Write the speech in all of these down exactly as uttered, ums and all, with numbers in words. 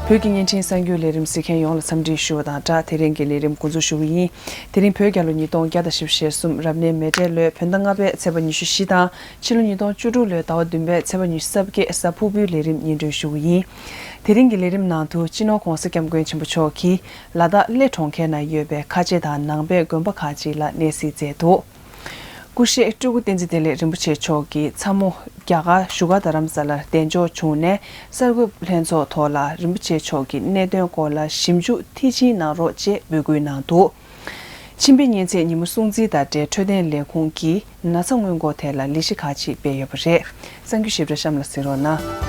བོད་ཀྱི་བརྙན་འཕྲིན་གསར་འགྱུར་ལས་རིམ་གཟིགས་མཁན་ཡོངས་ལ་འཚམས་འདྲི་ཞུ་བ་དང་སྦྲགས། དེ་རིང་གི་ལས་རིམ་འགོ་འཛུགས་ཞུ་གི་ཡིན། དེ་རིང་བོད་རྒྱལ་ལོ་ཉིས་སྟོང་བརྒྱ་དང་བཞི་བཅུ་ཞེ་གསུམ་རབ་གནས་མེ་སྤྲེལ་ལོའི་བོད་ཟླ་ལྔ་པའི་ཚེས་པ་ཉི་ཤུ་བཞི་དང་ཕྱི་ལོ་ཉིས་སྟོང་བཅུ་དྲུག་ལོའི་ཟླ་བ་བདུན་པའི་ཚེས་པ་ཉི་ཤུ་རྩ་བརྒྱད་གཟའ་ཕུར་བུའི་ལས་རིམ་སྙན་སྒྲོན་ཞུ་གི་ཡིན། དེ་རིང་གི་ལས་རིམ་ནང་དུ་སྤྱི་ནོར་༧གོང་ས་༧སྐྱབས་མགོན་ཆེན་པོ་མཆོག་གིས་ལ་དྭགས་གླེ་གྲོང་ཁྱེར་ན་ཡོད་པའི་ཁ་ཆེ་དང་ནང་པའི་དགོན་པ་ཁག་ཅིག་ལ་གནས་གཟིགས་མཛད་འདུག་སྐུ་གཤེགས་སྤྲུལ་སྐུ་བསྟན་འཛིན་བདེ་ལེགས་རིན་པོ་ཆེ་མཆོག་གིས་མཚན་མོ་རྒྱ་གར་བཞུགས་སྒར་རྡ་རམ་ས་ལར་གདན་འཇོག་བྱུང་ནས་གསར་འགོད་ལྷན་ཚོགས་ཐོག་ལ་རིན་པོ་ཆེ་མཆོག་གི་གནད་དོན་སྐོར་ལ་ཞིབ་འཇུག་མཐིལ་ཕྱིན་གནང་རོགས་ཅེས་འབོད་སྐུལ་གནང་འདུག་ཕྱི་པའི་ཉིན་ཚེས་ཉིན་མོ་སྲུང་བརྩི་དང་འབྲེལ་འཕྲོད་བསྟེན་ལས་ཁུངས་ཀྱིས་ན་ཚ་སྔོན་འགོག་ཐད་ལ་ལས་གཞི་ཁག་ཅིག་སྤེལ་ཡོད་པ་རེད། གསར་འགྱུར་ཞིབ་ཕྲ་གཤམ་ལ་གཟིགས་རོགས་གནང་།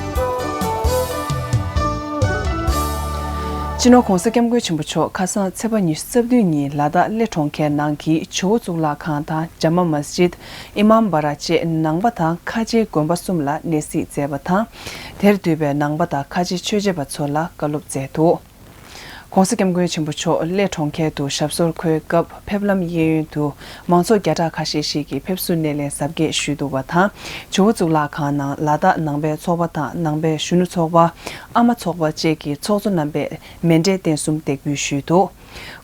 སྤྱི་ནོར་༧གོང་ས་༧སྐྱབས་མགོན་ཆེན་པོ་མཆོག་ཁ་སང་ཚེས་པ་ཉི་ཤུ་རྩ་བདུན་ཉིན་ལ་དྭགས་གླེ་གྲོང་ཁྱེར་ནང་གི་ཇོ་བོ་གཙུག་ལག་ཁང་དང་ཇཱ་མ་མ་སི་ཇིད། ཨི་མམ་བ་ར་བཅས་ནང་པ་དང་ཁ་ཆེའི་དགོན་པ་གསུམ་ལ་གནས་གཟིགས་མཛད་པ་དང་། དེར་འདུས་པའི་ནང་པ་དང་ཁ་ཆེ་ཆོས་བྱེད་པ་ཚོ་ལ་བཀའ་སློབ་སྩལ་འདུག ༸གོང་ས་༸སྐྱབས་མགོན་ཆེན་པོ་མཆོག་གླེ་གྲོང་ཁྱེར་དུ་ཞབས་སོར་འཁོད་སྐབས་ཕེབས་ལམ་གཡས་གཡོན་དུ་མང་ཚོགས་བརྒྱ་ཕྲག་ཁ་ཤས་ཤིག་གིས་ཕེབས་བསུ་སྣེ་ལེན་གཟབ་རྒྱས་ཞུས་འདུག་པ་དང་། ཇོ་བོ་གཙུག་ལག་ཁང་ནང་ལ་དྭགས་ནང་པའི་ཚོགས་པ་དང་ནང་པའི་གཞོན་ནུ་ཚོགས་པ། ཨ་མ་ཚོགས་པ་བཅས་ཀྱི་ཚོགས་གཙོ་རྣམ་པས་མཎྜལ་རྟེན་གསུམ་འདེགས་འབུལ་ཞུས་འདུག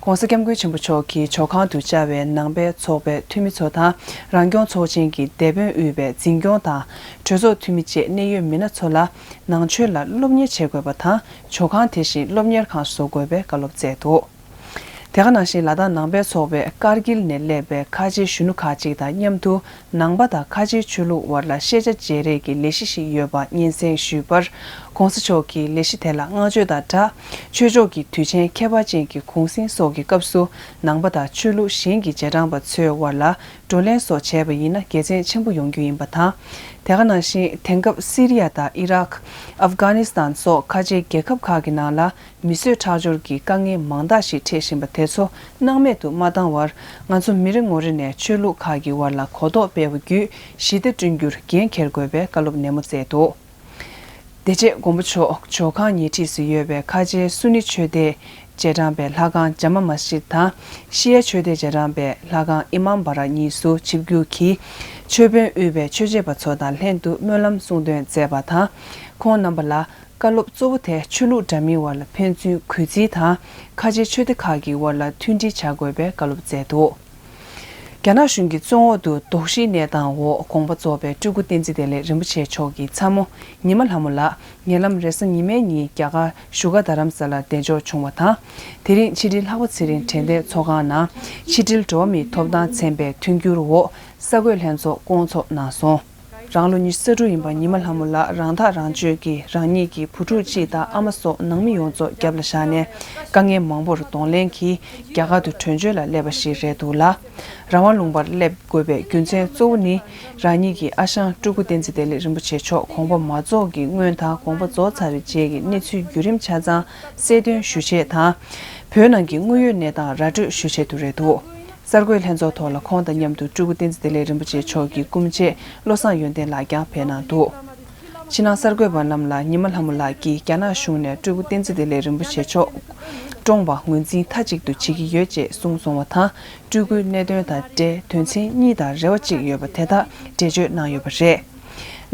༸གོང་ས་༸སྐྱབས་མགོན་ཆེན་པོ་མཆོག་གིས་ཇོ་ཁང་དུ་བཅར་བའི་ནང་པའི་ཚོགས་པའི་འཐུས་མི་ཚོ་དང་རང་སྐྱོང་ཚོགས་ཆེན་གྱི་སྡེ་དཔོན་དབུས་པའི་འཛིན་སྐྱོང་དང་གྲོས་ཚོགས་འཐུས་མི་བཅས་གནད་ཡོད་མི་སྣ་ཚོ་ལ་ནང་ཆོས་ལ་སློབ་གཉེར་བྱེད་དགོས་པ་དང་ཇོ་ཁང་དེ་བཞིན་སློབ་གཉེར་ཁང་བཟོ་དགོས་པའི་བཀའ་སློབ་སྩལ་འདུག་དེ་ག་ནང་བཞིན་ལ་དྭགས་ནང་པའི་ཚོགས་པའི་ཀར་གིལ་ནས་སླེབས་པའི་ཁ་ཆེའི་གཞོན་ནུ་ཁག་ཅིག་དང་མཉམ་དུ་ནང་པ་དང་ཁ་ཆེའི་ཆོས་ལུགས་དབར་ལ་ཤེས་བྱ་བརྗེ་རེས་ཀྱི་ལས་གཞི་ཞིག་ཡོད་པ་སྙན་སེང་ཞུས་པར། ༸གོང་ས་མཆོག་གིས་ལས་གཞི་དེ་ལ་བསྔགས་བརྗོད་དང་སྦྲགས། ཆོས་ཕྱོགས་ཀྱི་དུས་ཆེན་ཁྱད་པར་ཅན་གྱི་གུང་གསེང་སོགས་ཀྱི་སྐབས་སུ་ནང་པ་དང་ཆོས་ལུགས་གཞན་གྱི་རྗེས་འབྲང་པ་ཚོའི་དབར་ལ་བགྲོ་གླེང་སོགས་བྱས་པ་ཡིན་ན་དགེ་མཚན་ཆེན་པོ་ཡོང་རྒྱུ་ཡིན་པ་དང་། དེ་ག་ནང་བཞིན་དེང་སྐབས་སི་རི་ཡ་དང་ཨི་རག་ཨབ་གྷ་ནི་སི་ཐན་སོགས་ཁ་ཆེའི་རྒྱལ་ཁབ་ཁག་གི་ནང་ལ་མི་གསོད་ཁྲག་སྦྱོར་གྱི་དཀའ་ངལ་མང་དག་ཞིག་འཕྲད་བཞིན་པ་དེ་ཚོ་སྣང་མེད་དུ་མ་བཏང་བར། ང་ཚོ་མི་རེ་ངོ་རེ་ནས་ཆོས་ལུགས་ཁག་གི་དབར་ལ་གོ་རྟོགས་སྤེལ་བ་བརྒྱུད་ཞི་བདེ་བསྐྲུན་རྒྱུར་འགན་འཁྱེར་དགོས་པའི་བཀའ་སློབ་ནན་མོ་སྩལ་འདུག་དེ་རྗེས་མགོན་པོ་མཆོག་ཇོ་ཁང་ཉེ་འཁྲིས་སུ་ཡོད་པའི་ཁ་ཆེའི་སུ་ནི་ཆོས་སྡེའི་རྗེས་འབྲང་པའི་ལྷ་ཁང་ཇཱ་མ་མ་སི་ཇིད་དང་ཤི་ཡ་ཆོས་སྡེའི་རྗེས་འབྲང་པའི་ལྷ་ཁང་ཨི་མམ་བ་ར་གཉིས་སུ་ཆིབས་བསྒྱུར་གྱིས་ཆོས་དཔོན་དབུས་པའི་ཆོས་བྱེད་པ་ཚོ་དང་ལྷན་དུ་སྨོན་ལམ་གསུང་འདོན་མཛད་པ་དང་། ཁོང་རྣམ་པ་ལ་བཀའ་སློབ་གཙོ་བོ་དེ་ཆོས་ལུགས་འདྲ་མིན་བར་ལ་ཕན་ཚུན་གུས་བརྩི་དང་ཁ་ཆེའི་ཆོས་སྡེ་ཁག་གི་དབར་ལ་མཐུན་སྒྲིལ་བྱ་དགོས་པའི་བཀའ་སློབ་སྩལ་འདུག་རྒྱ་ནག་གཞུང་གི་བཙོན་འོག་ཏུ་དོགས་གཞིའི་གནས་སྟངས་འོག་དགོངས་པ་རྫོགས་པའི་སྤྲུལ་སྐུ་བསྟན་འཛིན་བདེ་ལེགས་རིན་པོ་ཆེ་མཆོག་གིས་མཚན་མོ་ཉི་མ་ལྷ་མོ་ལགས་ཉེ་ལམ་རེས་གཟའ་ཉི་མའི་ཉིན་རྒྱ་གར་བཞུགས་སྒར་རྡ་རམ་ས་ལར་གདན་འཇོག་བྱུང་བ་དང་། དེ་རིང་ཕྱི་དྲིལ་ལྷག་པ་ཚེ་རིང་དྲན་རྟེན་ཚོགས་ཁང་ནང་ཕྱི་དྲིལ་འགྲོ་བ་མིའི་ཐོབ་ཐང་ཚན་པའི་མཐུན་འགྱུར་འོག་གསར་འགོད་ལྷན་ཚོགས་བསྐོང་ཚོགས་གནང་སོང་། རང་ལོ་ཉི་ཤུ་རྩ་དྲུག་ཡིན་པ་ཉི་མ་ལྷ་མོ་ལགས་རང་ཐག་རང་གཅོད་ཀྱིས་རང་ཉིད་ཀྱི་བུ་ཕྲུག་གཅིག་དང་ཨ་མ་སོགས་ནང་མི་ཡོངས་རྫོགས་རྒྱབ་ལ་བཞག་ནས་དཀའ་ངལ་མང་པོར་གདོང་ལེན་གྱིས་རྒྱ་གར་དུ་བྲོས་བྱོལ་ལ་སླེབས་པ་ཞིག་རེད་འདུག་ལ། རང་དབང་ལུང་པར་སླེབས་དགོས་པའི་རྒྱུ་མཚན་གཙོ་བོ་ནི་རང་ཉིད་ཀྱི་ཨ་ཞང་སྤྲུལ་སྐུ་བསྟན་འཛིན་བདེ་ལེགས་རིན་པོ་ཆེ་མཆོག་དགོངས་པ་མ་རྫོགས་ཀྱི་སྔོན་དང་དགོངས་པ་རྫོགས་ཚར་བའི་རྗེས་ཀྱི་གནས་ཚུལ་བརྒྱུད་རིམ་ཆ་ཚང་གསལ་སྟོན་ཞུ་ཆེད་དང་། བོད་ནང་གི་དངོས་ཡོད་གནས་སྟངས་ར་སྤྲོད་ཞུ་ཆེད་དུ་རེད་འདུག་གསར་འགོད་ལྷན་ཚོགས་ཐོག་ལ་ཁོང་དང་མཉམ་དུ་སྤྲུལ་སྐུ་བསྟན་འཛིན་བདེ་ལེགས་རིན་པོ་ཆེ་མཆོག་གི་སྐུ་མཆེད་བློ་བཟང་ཡོན་ཏན་ལགས་ཀྱང་ཕེབས་གནང་འདུག་ཕྱི་ནང་གསར་འགོད་པ་རྣམས་ལ་ཉི་མ་ལྷ་མོ་ལགས་ཀྱིས་རྒྱ་ནག་གཞུང་ནས་སྤྲུལ་སྐུ་བསྟན་འཛིན་བདེ་ལེགས་རིན་པོ་ཆེ་མཆོག་བཀྲོངས་པ་ངོས་འཛིན་མཐའ་གཅིག་ཏུ་བྱེད་ཀྱི་ཡོད་ཅེས་གསུངས་སོང་བ་དང་། སྤྲུལ་སྐུའི་གནད་དོན་དང་འབྲེལ་དོན་ཚན་གཉིས་དང་རེ་བ་གཅིག་ཡོད་པ་དེ་དག་འགྲེལ་བརྗོད་གནང་ཡོད་པ་རེད།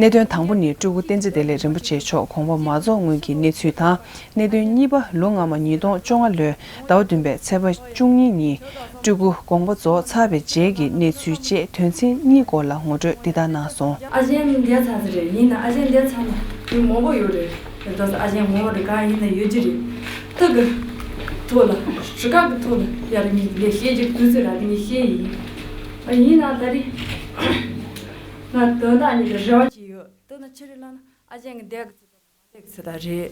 གནད་དོན་དང་པོ་ནི་སྤྲུལ་སྐུ་བསྟན་འཛིན་བདེ་ལེགས་རིན་པོ་ཆེ་མཆོག་དགོངས་པ་མ་རྫོགས་སྔོན་གྱི་གནས་ཚུལ་དང་། གནད་དོན་གཉིས་པ། ལོ་སྔ་མ་ཉིས་སྟོང་བཅོ་ལྔ་ལོའི་ཟླ་བ་བདུན་པའི་ཚེས་པ་བཅུ་གཉིས་ཉིན་སྤྲུལ་སྐུ་དགོངས་པ་རྫོགས་ཚར་བའི་རྗེས་ཀྱི་གནས་ཚུལ་བཅས་དོན་ཚན་གཉིས་སྐོར་ལ་ངོ་སྤྲོད་འདི་ལྟར་གནང་སོང་། ཨ་ཞང་འདས་ཚར་ཟིན་རེད། ཡིན་ན་ཨ་ཞང་འདས་ཚར་ན་མི་མང་པོ་ཡོད་རེད། རེད་ད་ཨ་ཞང་ངོ་མ་རེད་གང་ཡིན་ན་ཡོད་ཀྱི་རེད། ཐུགས་ཀྱི་ཐོག་ལ་རི་ཁ་གི་ཐོག་ལ་ཡར་ངས་ལས་བཤད་རྒྱུ་དུས་ཚོད་རག་གི་ངས་བཤད་ཡིན། ཨ་ཡིན་ན་ད་རེས་ང་དོན་དག་གཉིས་ཀྱི་རེ་བ་ཅིག་ཡོད། དོན་དག་ཆི་རེད་ལབ་ན་ཨ་ཞང་གི་འདས་ཀྱི་ཚེ་ད་ལ་མ་འདས་ཀྱི་ཚེ་ད་རེད།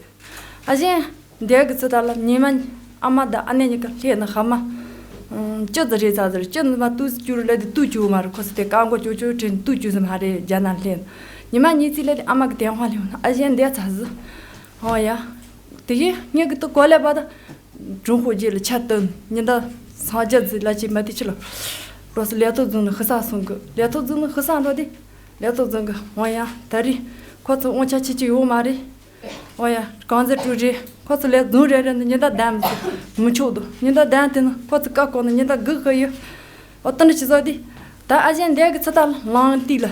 ཨ་ཞང་འདས་ཀྱི་ཚེ་ད་ལ་ཉི་མ་ཨ་མ་དང་ཨ་ནེ་གཉིས་ཀ་སླེབས་ནས་ཧ་མ་ཅི་ཙི་རེད་ཚ་ཟེར། ཅི་ནི་མ་ཏུས་སུ་བསྐྱུར་ལས་དེ་ཏུས་བསྐྱུར་མ་རེད། ཁོ་ཚོ་དེ་རྐང་མགོ་ཅོ་ཅོ་དྲན་ཏུས་བསྐྱུར་ཟིན་མ་རེད། རྒྱ་ནག་སླེབས་ནས་ཉི་མ་གཉིས་ཚིག་ལས་དེ་ཨ་མ་གི་དེ་ཧོ་ལེ་ཧོ་ཨ་ཞང་འདས་ཚ་ཟི་ཧོ་ཡ། དེ་གི་ངེད་ཀྱི་ཏུ་གོ་ལེ་བ་ད། གྲོང་ཁོ་རྗེས་ལ་ཆ་བཏོན་ཉི་ཟླ་སངས་རྒྱས་ཟིག་ལ་ཅིག་མ་དེ་ཆི་ལ། རོ་སི་ལས་ཐོག་རྫོང་ནས་ཧི་ས་སོང་གི་ལས་ཐོག་རྫོང་ནས་ཧི་ས་འགྲོ་དེ། ལས་ཐོག་རྫོང་གི་འོ་ཡ་ད་རེས་ཁོ་ཚོ་དབང་ཆ་ཆེ་ཆེ་ཡོད་མ་རེད། འོ་ཡ་གང་ཟེར་ཀྲུ་རེད། ཁོ་ཚོ་ལས་རྫོང་རེ་རེ་ནས་ཉི་ཟླ་བདུན་མི་ཆོག་འདུག་ཉི་ཟླ་བདུན་དེ་ནི་ཁོ་ཚོ་བཀའ་བཀོད་ནས་ཉི་ཟླ་དགུ་ཁ་ཡོད། འོ་ད་ནི་ཆི་ཟོ་དེ། ད་ཨ་ཞང་འདས་ཀྱི་ཚེ་ད་ལ་ལང་ཏི་ལ།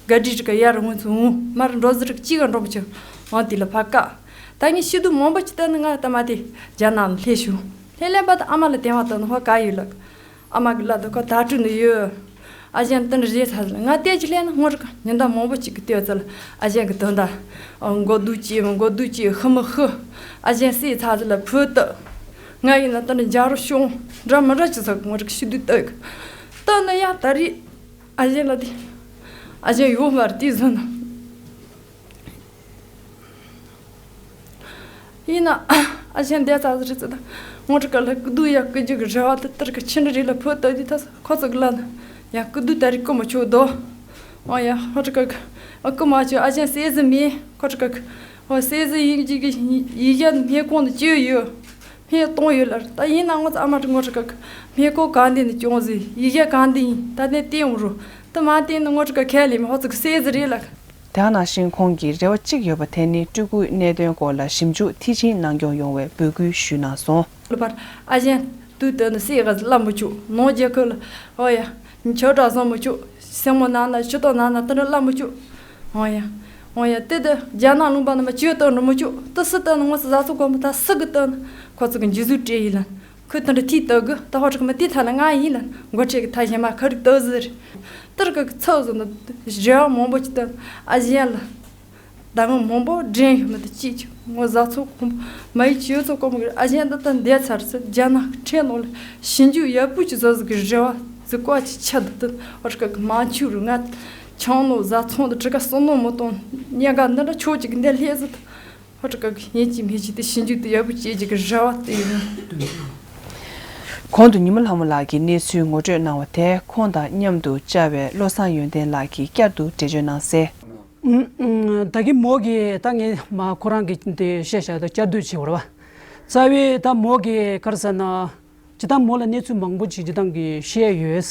ག་དྲི་རི་ཀ་ཡར་འོང་ཚུ་འོང་མར་འགྲོ་ཟི་རི་ཀ་ཅི་ག་འགྲོ་མི་ཆོག་འོང་དེ་ལ་ཕ་ཀ་ད་ངས་ཤི་དུས་མང་པོ་ཅིག་བསྟན་ནས། ང་ད་མ་དེ་རྒྱ་ནག་ལ་སླེབས་བྱུང་། སླེབས་ལེན་པ་དང་ཨ་མ་ལ་དེ་བ་བསྟན་ནས། ཧོ་ག་ཡོད་ལགས། ཨ་མ་གི་ལ་དུ་ཁོ་ད་སྤྲུལ་ནས་ཡོད། ཨ་ཞང་དེ་འདྲ་རེད་ཚ་ལ། ང་དེ་ཅིག་སླེབས་ན་ངོ་རིག་ཉིན་ལྟར་མང་པོ་ཅིག་གི་ལྟོས་ཚ་ལ། ཨ་ཞང་གི་དོན་དག་མགོ་སྡུག་ཅིག་མགོ་སྡུག་ཅིག་ཤི་མི་ཤི། ཨ་ཞང་སྲས་ཚ་ཚ་ལ་ཕུ་ཏུ། ང་ཡིན་ན་དེ་འདྲ་འཇའ་རོ་ཤོང་འདྲ་མི་འདྲ་ཅིག་ཚ་གི་ངོ་རིག་ཤི་དུས་ལྟོས་གི། ལྟོས་ན་ཡང་ད་རེས་ཨ་ཞང་ལ་དེ་ཨ་ཞང་ཡོད་མ་རེད། དེ་བཟོ་ན། ཡིན་ན་ཨ་ཞང་འདས་ཚར་རེད་ཟེར། ད་ངོ་སྤྲོད་ག་ལ་སྐུ་སྡུག་ཡ་སྐུ་རྒྱུ་གི་རེ་བ་དེ་ལྟར་གི་ཕྱི་འདྲ་རེད་ལ། ཕུ་ཏོ་དེ་ཐ་ཁོ་ཚོ་གི་ལ་ན་ཡ་སྐུ་སྡུག་ད་རེས་སྐུ་མི་ཆོག་དོ། ཨོ་ཡ་ཧོ་ཏྲ་ཀ་ཀ་ཨ་སྐུ་མ་ཆོག་ཨ་ཞང་སྲས་གཟིགས་མེད་ཁོ་ཏྲ་ཀ་ཀ་ཨོ་སྲས་གཟིགས་ཡིན་གྱི་གི་ཡི་ཡ་སྨན་ཁང་དུ་བཅོས་ཡོད། སྨན་གཏོང་ཡོད་ལ། ད་ཡིན་ན་ངོ་ཚ་ཨ་མ་ཏྲ་ངོ་ཏྲ་ཀ་ཀ་སྨན་ཁང་གང་འདི་ནས་སྐྱོང་ཟིག་ཡི་ཡ་གང་འདི་ཡིན་ད་ནས་བསྟན་འོང་རུ། ད་མ་བསྟན་ན་ངོ་ཏྲ་ཀ་ཁས་ལེན་མི་ཧོ་ཚོ་གི་སྲས་གཟིགས་རེད་ལ། དེ་ནང་བཞིན་ཁོང་གིས་རེ་བ་གཅིག་ཡོད་པ་དེ་ནི་སྤྲུལ་སྐུའི་གནད་དོན་སྐོར་ལ་ཞིབ་འཇུག་མཐིལ་ཕྱིན་གནང་སྐྱོང་ཡོང་བའི་འབོད་སྐུལ་ཞུས་གནང་སོང་། ལ་བར་ཨ་ཞང་དུས་དོན་དུ་སྲས་ག་ལ་མི་ཆོག་ནང་རྒྱལ་ཁབ་ལ་ཨོ་ཡ་ཆོས་གྲྭ་བཟང་མི་ཆོག་སེན་མོ་ནང་ན་ཕྱི་ཏོག་ནང་ན་དེ་འདྲ་ལ་མི་ཆོག་ཨོ་ཡ་ཨོ་ཡ་དེ་དུ་རྒྱ་ནག་ལུང་པ་ན་མ་ཆོས་དོན་འདྲ་མི་ཆོག་ཏི་སི་དོན་ངོ་སི་བཟའ་ཚོ་གོམ་ད་སི་གི་དོན་ཁོ་ཚོ་གི་འཇུ་བཟུང་སྤྲད་ཡིན་ལ། ཁོས་དེ་འདྲ་ཐིག་ལྟ་གི་ད་ཧོ་ཁྲི་ཁི་མི་དེ་ཐ་ན་ང་ཡིན་ལ་མགོ་ཁྲེ་གི་ཐ་ཞེ་མ་ཁ་རི་ལྟ་ཟེར། ཏིར་གི་ཚགས་བཟོ་ན་རེ་བ་མང་པོ་ཅིག་ལྟ་ཨ་ཞང་ལ། ད་ང་མང་པོ་འདྲེན་ཡོད་མི་དེ་གཅིག་ཅིག་ངོ་བཟའ་ཚོ་གོམ་མ་ཡི་ཆོས་ཚོ་གོམ་གི་ཨ་ཞང་ད་ལྟ་འདས་ཚར་ཚེ་རྒྱ་ནག་གི་ཁྲེན་ནང་ལ་ཞིབ་འཇུག་ཡག་པོ་ཅིག་བཟོ་ཟིག་གི་རེ་བ་ཟིག་བཀའ་ཅིག་ཆ་ད་ལྟ་ཧོ་ཁྲི་ཁི་མང་ཆུ་རུ་ང་ཆང་ནོ་བཟའ་ཚོང་དུ་གྲི་ཁ་སོ་ནོ་མི་གཏོང་ཉེན་ཁ་འདི་འདྲ་ཕྱོགས་ཅིག་གི་འདི་ལྷས་ཟིག་ཧོ་ཏྲ་ཀ་གི་ཡིན་གཅིག་མིན་གཅིག་དེ་ཞིབ་འཇུག་དེ་ཡག་པོ་བྱེད་ཅིག་གི་རེ་བ་དེ་ཡིན། གོང་དུ་ཉི་མ་ལྷ་མོ་ལགས་ཀྱིས་གནས་ཚུལ་ངོ་སྤྲོད་གནང་བ་དེ་ཁོང་དང་མཉམ་དུ་བཅར་བའི་བློ་བཟང་ཡོན་ཏན་ལགས་ཀྱིས་བསྐྱར་དུ་འགྲེལ་བརྗོད་གནང་གསལ། ཨུམ་ཨུམ། ད་གིན་མོ་གིས་ད་ངས་མ་ཁོ་རང་གི་དེ་བཤད་བྱ་དེ་བསྐྱར་ཟློས་བྱེད་དགོས་རེད་བ། རྩ་བའི་ད་མོ་གིས་ག་རེ་ཟེར་ན། སྤྱིར་བཏང་མོ་ལ་གནས་ཚུལ་མང་པོ་ཅིག་སྤྱིར་བཏང་གི་བཤད་ཡོད།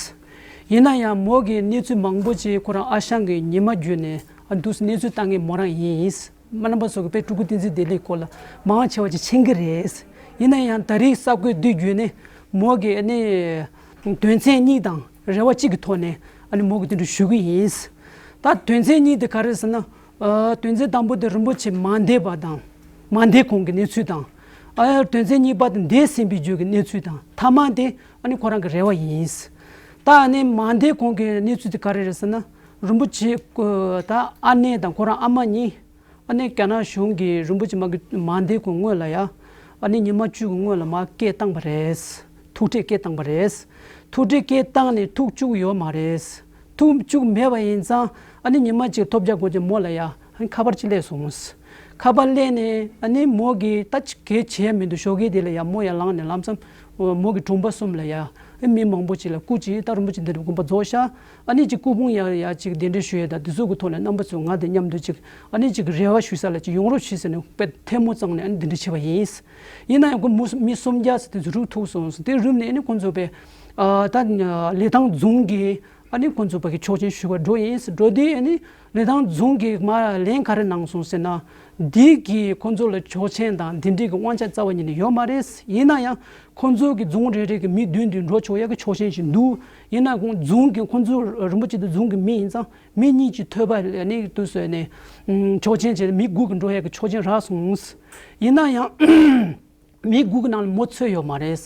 ཡིན་ན་ཡང་མོ་གིས་གནས་ཚུལ་མང་པོ་ཅིག་ཁོ་རང་ཨ་ཞང་གི་ཉི་མ་བརྒྱུད་ནས་ཨ་འདུག་སེ་གནས་ཚུལ་བཏང་མཁན་མོ་རང་ཡིན། མ་རྣམ་པ་ཚོ་གི་དཔེ་སྤྲུལ་སྐུ་བསྟན་འཛིན་བདེ་ལེགས་སྐོར་ལ་མང་ཆེ་བ་ཅིག་མཁྱེན་གྱི་རེད། ཡིན་ན་ཡང་ད་རེས་ས་བགོས་དེ་བརྒྱུད་ནས་མོ་གིས་ཨ་ནི་དོན་ཚན་གཉིས་དང་རེ་བ་གཅིག་གི་ཐོག་ནས་ཨ་ནི་མོ་གིས་དེ་འདྲ་ཞུ་གི་ཡིན། ད་དོན་ཚན་གཉིས་དེ་ག་རེ་ཟེར་ན། ཨ་དོན་ཚན་དང་པོ་དེ་རིན་པོ་ཆེ་མ་འདས་པ་དང་མ་འདས་གོང་གི་གནས་ཚུལ་དང་། ཨ་དོན་ཚན་གཉིས་པ་དེ་འདས་ཟིན་པའི་རྗེས་ཀྱི་གནས་ཚུལ་དང་། ཐ་མ་དེ་ཨ་ནི་ཁོ་རང་གི་རེ་བ་ཡིན། ད་ཨ་ནི་མ་འདས་གོང་གི་གནས་ཚུལ་དེ་ག་རེ་རེད་ཟེར་ན། རིན་པོ་ཆེ་ཀོ་ད་ཨ་ནེ་དང་ཁོ་རང་ཨ་མ་གཉིས་ཨ་ནི་རྒྱ་ནག་གཞུང་གིས་རིན་པོ་ཆེ་མ་གི་མ་འདས་གོང་སྔོན་ལ་ཡ་ཨ་ནི་ཉི་མ་བཅུ་གི་སྔོན་ལ་མར་སྐད་བཏང་པ་རེད། ཐུག་འཕྲད་སྐད་བཏང་པ་རེད། ཐུག་འཕྲད་སྐད་བཏང་ནས་ཐུག་བཅུག་ཡོད་མ་རེད། ཐུག་བཅུག་མེད་པ་ཡིན་ཙང་ཨ་ནི་ཉི་མ་གཅིག་ཐོབ་རྒྱག་དགོས་ཀྱི་མོ་ལ་ཡ་ཨ་ནི་ཁ་པར་གཅིག་སླེབས་སོང་། ཁ་པར་སླེབས་ནས་ཨ་ནི་མོ་གིས་ད་ཅི་གས་བྱས་མི་འདུག་ཞོགས་ཀས་དེ་ལ་ཡ་མོ་ཡར་ལངས་ནས་ལམ་སང་མོ་གི་གྲོང་པ་གསུམ་ལ་ཡ་ཨ་མི་མང་པོ་ཅིག་ལ་སྐུ་མཁྱེན། ད་རིན་པོ་ཆེ་འདི་འདྲ་དགོངས་པ་རྫོགས་ཤག་ཨ་ནི་ཅིག་སྐུ་ཕུང་ཡ་ཡ་ཅིག་གདན་འདྲེན་ཞུ་ཡས་དང་དེ་ཚོ་གི་ཐོག་ནས་རྣམ་པ་ཚོ་ང་དང་མཉམ་དུ་ཅིག་ཨ་ནི་ཅིག་རེ་བ་ཞུ་ས་ལ་ཅིག་ཡོང་རོགས་བྱེད་ཟེར་ནས་དཔེ་ཐལ་མོ་བཙངས་ནས་ཨ་ནི་འདི་འདྲ་བྱས་པ་ཡིན། ཡིན་ན་ཡང་ཁོ་མུ་མི་སུམ་བརྒྱ་ཙམ་དེ་ཚོ་རུབ་ཐུབ་སོང་། དེ་རུབ་ནས་ཨ་ནི་ཁོ་ཚོ་དཔེ་ཨ་ད་ལི་ཐང་རྫོང་གི་ཨ་ནི་ཁོ་ཚོ་ཕ་གི་ཆོག་མཆན་ཞུ་བར་འགྲོ་ཡིན། འགྲོ་དུས་ཨ་ནི་ལི་ཐང་རྫོང་གི་མར་ལན་ག་རེ་གནང་སོང་ཟེར་ན། འདི་གི་ཁོ་ཚོ་ལ་ཆོག་མཆན་དང་འདི་འདྲའི་གི་དབང་ཆ་རྩ་བ་ཉིད་ནས་ཡོད་མ་རེད། ཡིན་ན་ཡང་ཁོ་ཚོ་གི་རྫོང་རེ་རེ་གི་མི་བདུན་བདུན་འགྲོ་ཆོག་ཡ་གི་ཆོག་མཆན་ཞིག་འདུག་ཡིན་ན་ཁོང་རྫོང་གི་ཁོ་ཚོ་རིན་པོ་ཆེ་དེ་རྫོང་གི་མི་ཡིན་ཙང་མི་གཉིས་ཀྱི་ཐོད་པ་ལ་ནི་དུ་བཟོས་ནས་ཆོག་མཆན་བྱས་ནས་མི་དགུ་གི་འགྲོ་ཡ་གི་ཆོག་མཆན་རག་སོང་། ཡིན་ན་ཡང་། མི་དགུ་གི་ནང་ལ་མོ་ཚོད་ཡོད་མ་རེད།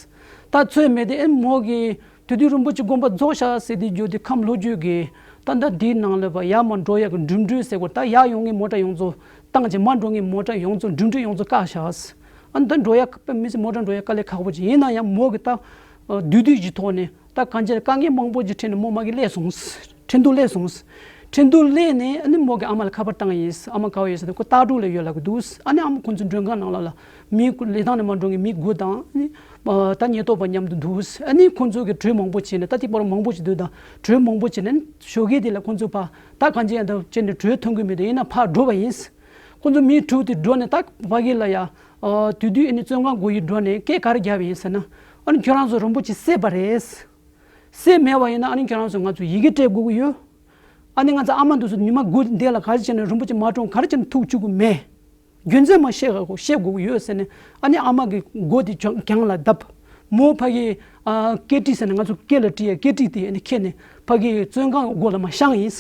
ད་ཚོད་མེད་དེ་ཨེ་མོ་གི་དེ་དུས་རིན་པོ་ཆེ་དགོངས་པ་རྫོགས་ཤག་ཟེར་དེ་བརྗོད་དེ་ཁམས་ལོ་རྒྱུས་ཀྱི་ད་ད་འདིའི་ནང་ལ་བ་ཡར་མར་འགྲོ་ཡག་གི་འགྲིམ་འགྲུལ་ཟེར་དགོས། ད་ཡར་ཡོང་མཁན་མོ་ཊ་ཡོངས་རྫོགས་བཏང་བྱས་མར་འགྲོ་མཁན་མོ་ཊ་ཡོངས་རྫོགས་འགྲིམ་འགྲུལ་ཡོངས་རྫོགས་བཀག་ཤག་ཨ་ད་འགྲོ་ཡག་དཔེ་མི་སྲིད་མོ་ཊ་འགྲོ་ཡག་དཀའ་ལས་ཁག་པོ་ཅིག་ཡིན་ན་ཡང་མོ་གི་ད་དུས་དུས་ཀྱི་ཐོག་ནས། ད་གང་ཅི་དཀའ་ངལ་མང་པོ་ཅིག་འཕྲད་ནས་མོ་མ་གི་སླེབས་སོང་། ཁྲིན་ཏུ་སླེབས་སོང་། ཁྲིན་ཏུ་སླེབས་ནས་ཨ་ནི་མོ་གི་ཨ་མ་ལ་ཁ་པར་བཏང་ཡིན། ཨ་མ་ག་བ་ཡོད་ཟེར་ན་ཁོ་སྟག་གྲོང་ལ་ཡོད་ལབ་གི་འདུག་ཨ་ནི་ཨ་མ་ཁོ་ཚོ་མགྲོན་ཁང་ནང་ལ་ལ་མི་ལི་ཐང་ནས་མར་འགྲོ་མཁན་མི་དགུ་དང་ཨ་ནི་ད་ཉེན་རྟོག་པ་མཉམ་དུ་འདུག་ཨ་ནི་ཁོ་ཚོ་གི་གྲོས་མང་པོ་བྱས་ནས་ད་ཐིག་པར་མང་པོ་ཅིག་འདུག་ད་གྲོས་མང་པོ་བྱས་ནས་ཞོགས་ཀས་དེ་ལ་ཁོ་ཚོ་ཕ་ད་གང་ཅི་ཡང་ད་བྱས་ནས་གྲོས་ཐོན་གི་མི་འདུག་ཡིན་ན་ཕར་འགྲོ་བ་ཡིན། ཁོ་ཚོ་མི་དྲུག་དེ་འགྲོ་ནས་ད་ཕ་གི་ལ་ཡ་དུས་དུས་ཨ་ནི་བཙོན་ཁང་སྒོ་ཡི་འགྲོ་ནས་སྐད་ག་རེ་རྒྱབ་ཡིན་ཟེར་ན། ཨ་ནི་ཁྱོད་རང་ཚོ་རིན་པོ་ཆེ་བསད་པ་རེད། སྲས་མེད་པ་ཡིན་ན་ཨ་ནི་ཁྱོད་རང་ཚོ་ང་ཚོ་ཡི་གེ་སྤྲད་དགོས་ཀྱི་ཡོད། ཨ་ནི་ང་ཚོ་ཨ་མ་འདི་ཚོ་ཉི་མ་དགུ་འདས་ལ་ག་རེ་བྱས་ནས་རིན་པོ་ཆེ་མ་གྲོངས་ག་རེ་བྱས་ནས་ཐུག་བཅུག་གི་མེད། རྒྱུ་མཚན་མ་བཤད་ག་བཤད་དགོས་ཀྱི་ཡོད་ཟེར་ནས་ཨ་ནི་ཨ་མ་གི་མགོ་དེ་གྱང་གྱང་ལ་བརྡབས། མོ་ཕ་གི་ཨ་སྐེ་དཀྲིས་ཟེར་ནས་ང་ཚོ་སྐེ་ལ་དཀྲིས་ཡ་སྐེ་དཀྲིས་དེ་ཨ་ནི་ཁྱེར་ནས་ཕ་གི་བཙོན་ཁང་སྒོ་ལ་མར་བཤངས་ཡིན།